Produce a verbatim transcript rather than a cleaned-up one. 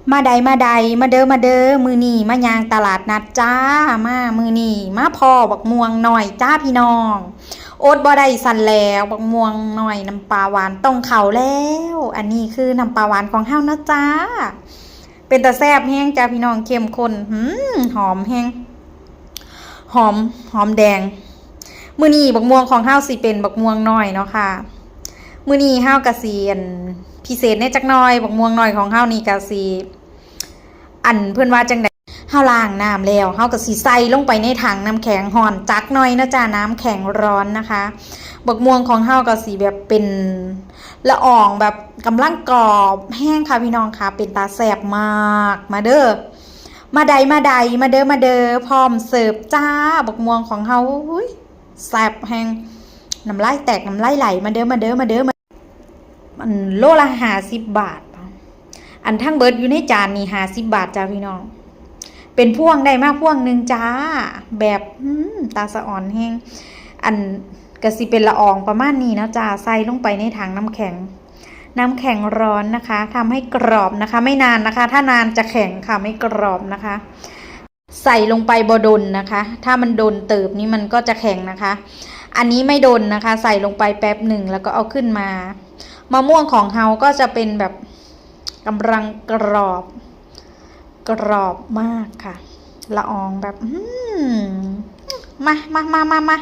มาใดมาใด มาเด้อมาเด้อ มื้อนี้มาย่างตลาดนัดจ้า มามื้อนี้มาพ้อบักม่วงน้อยจ้าพี่น้อง อดบ่ได้สั่นแล้ว บักม่วงน้อยน้ำปลาหวานต้องเข้าแล้ว อันนี้คือน้ำปลาหวานของเฮานะจ้า เป็นตาแซ่บแฮงจ้าพี่น้อง เข้มข้น หืม หอมแฮง หอม หอมแดง มื้อนี้บักม่วงของเฮาสิเป็นบักม่วงน้อยเนาะค่ะ มื้อนี้เฮากะสิ อัน พิเศษแหน่จักหน่อย บักม่วงน้อยของเฮานี่กะสิ อัน เพิ่นว่าจั่งใด เฮาล้างน้ำแล้ว เฮากะสิใส่ลงไปในถังน้ำแข็งร้อนจักหน่อยนะจ้า น้ำแข็งร้อนนะคะ บักม่วงของเฮากะสิแบบเป็นละอองแบบกำลังกรอบแฮงค่ะพี่น้องค่ะ เป็นตาแซ่บมาก มาเด้อ มาใดมาใด มาเด้อมาเด้อ พร้อมเสิร์ฟจ้า บักม่วงของเฮา อุ้ย แซ่บแฮง น้ำลายแตกน้ำลายไหล มาเด้อมาเด้อมาเด้อมา อันโลละห้าสิบบาท อันทั้งเบิดอยู่ในจานนี่ห้าสิบบาทจ้าพี่น้อง เป็นพวงได้มาพวงหนึ่งจ้า แบบ อืม ตาสะออนแฮง อันกะสิเป็นละอองประมาณนี้เนาะจ้า ใส่ลงไปในถังน้ำแข็ง น้ำแข็งร้อนนะคะ ทำให้กรอบนะคะ ไม่นานนะคะ ถ้านานจะแข็งค่ะ ไม่กรอบนะคะ ใส่ลงไปบ่ดนนะคะ ถ้ามันดนเติบนี่มันก็จะแข็งนะคะ อันนี้ไม่ดนนะคะ ใส่ลงไปแป๊บหนึ่งแล้วก็เอาขึ้นมา มะม่วงของเฮาก็จะเป็นแบบกำลังกรอบ กรอบมากค่ะ ละอองแบบ อืม มา มา มา มา มา